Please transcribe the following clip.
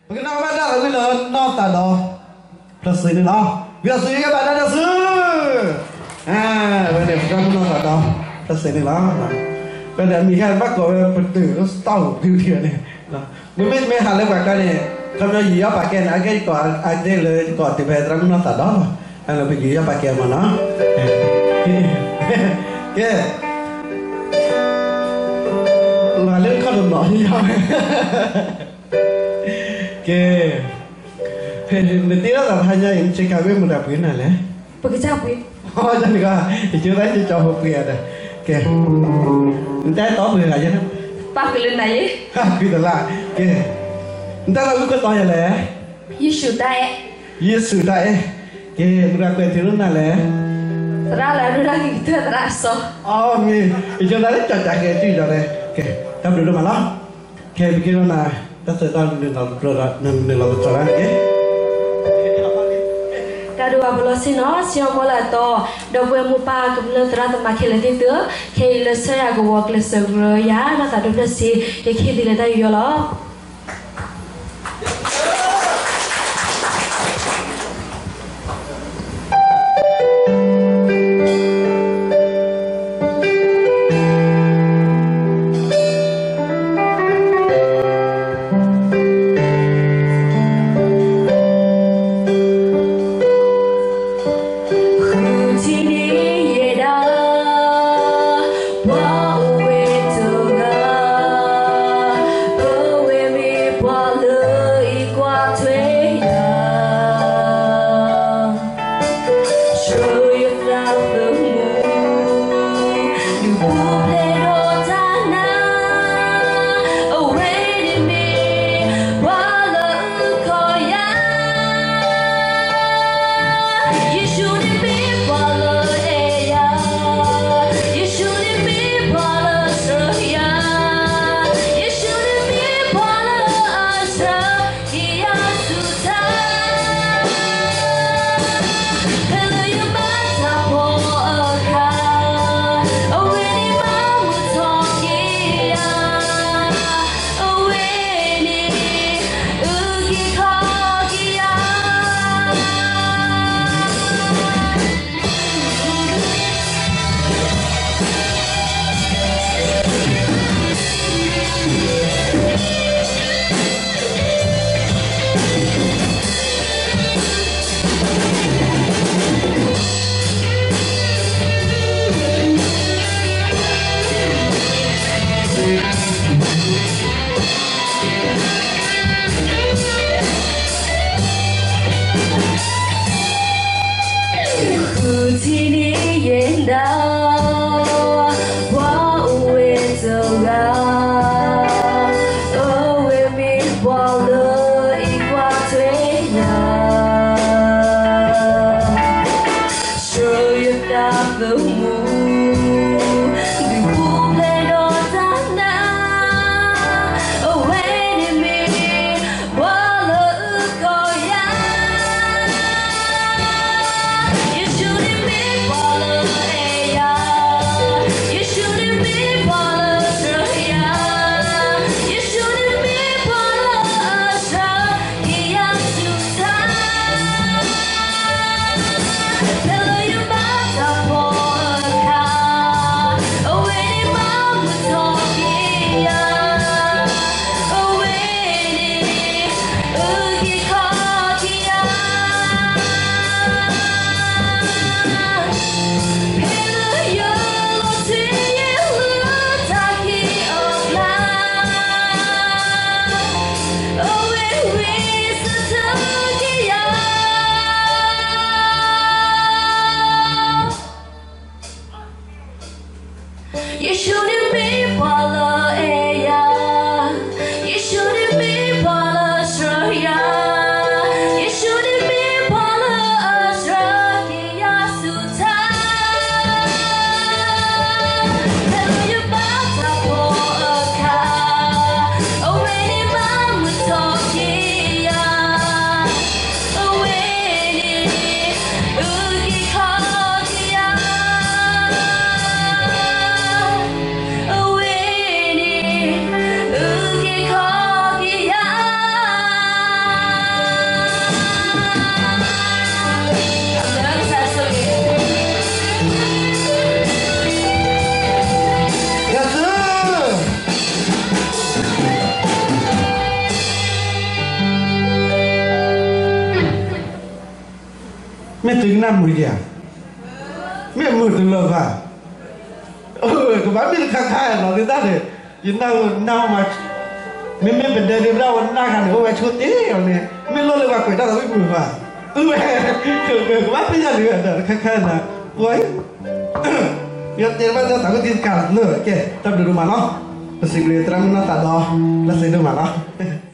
ပကနၣ်ဘၣ်တၢ်သးဝံၣ်လၢနီၢ်သးဒီဖျၢၣ်စ့န့ၣ်လီၤ. ဝံသးစူၤ ယကဘၣ်တၢ်တစူၤ, ဝဲန့ၣ် ပကနၣ်နီၢ်သးဒီဖျၢၣ်စ့န့ၣ်လီၤ. ဝဲန့ၣ် အမံၤခါန့ၣ် ဘၣ်ကိးဝဲ ပတုာ်လၢစတီၢ်ပူၤဒုဒုန့ၣ်, မ့မ့ၢ်မ့ၢ်ဟးလၢပှၤကျါန့ၣ် ခီပညီယံာ်ယီၣ်ပာ်ကဲန့ၣ် အကဲယကိးအဒဲလၢယကိးတုၤဖဲသရၣ်မုၣ်နီၢ်သးဒီလီၤ. အလၢပယံာ်ယီၣ်ပာ်ကဲမးနီၤ, ကဲ လီၤလၢခီၣ်တနီၤယီၤ, ကဲ, နတ့ထီၣ်သးတဟါညါအံၤ နဆ့ကၤဝ့ၢ်မတၤပှ့ၤနၤလဲၣ်. ပကစၢ်ပှ့ၤ, ယကၠိသးကၠီဖိပှ့ၤအီၤဒီး, ကဲ, နတၢ်အဲၣ်တီပှ့ၤဂၤယဲ, ပၢ်ကလုာ်နၤယ့, ပှ့ၤသလါ, ကဲ, နတၢ်သးဝံၣ်ခိၣ်တီယဲလဲၣ်, ယ့ၣ်ၡူးတၢ်အဲၣ်, ယ့ၣ်ၡူးတၢ်အဲၣ်, ကဲ, မတၤကွဲးထံရူၢ်နၤလဲၣ်, သရၣ်လၢအရူၢ်တၢ်ဂ့ၤကတၢၢ်သရၣ်အစီ, အမ့ၢ်, ယကၠိသးလၢကၠီကၠီကဲတုၤဒီး, ကဲ, တၢ်ဘျုးဒိၣ်မးလီၤ. ကဲ ပက့ၤလီၤနၤ, တၢ်ဆၢကတီၢ်နုာ်လီၤပသီၣ်တၢ်က့ၤ, တၢ်ဒိၣ်ဘၣ်ပလီၢ်ဆ့ၣ်နီၤ, ဆ့ၣ်အီၤမီလၢအတီ, ဒီပုၢ်ဝဲၢ်မိၢ်ပၢ်ကမျၢၢ်သရၣ်သမါခဲလၢာ်သ့ၣ်သုဧၢ, ခဲအံၤလၢဆၢယၤကဝီၤကျဲးစၢးကရၢယၤ နီၢ်သးဒီဖျၢၣ်စ့, ယကဟ့ၣ်သုလၢတၢ်ယူးယီၣ်လီၤ. သုကနၣ်မုာ်ဧါ, မ့ၢ်မုာ်တလၢာ်ဘၣ်, ကဘၣ်မ့ၢ်တခါခါနီၤ သုတၢ်န့ၣ်, ယနၢ်ဟူနၢ်ဟူမး, မ့မ့ၢ်ပဒဲဒ့ပဒၣ်ဝဲနၢ်ဂၤန့ၣ် အိၣ်ဝဲဆိတ့ၢ်အီၤန့ၣ် မ့ၢ်လိၣ်လၢပှၤကွဲးတၢ်သးဝံၣ်မုာ်ဘၣ်, အဝဲ, ကဘၣ်သ့ၣ်ညါလံဝဲဒီးတခါခါနီၤ, ပှၤ, ယတဲဘၣ်လၢသးဝံၣ်သံတကးလၢာ်ကဲ တၢ်ဘျုးဒိၣ်မးလီၤ, ပစံးဘျုးသရၣ်မုၣ်နီၢ်သးဒီး လၢစ့ဒိၣ်မးလီၤ.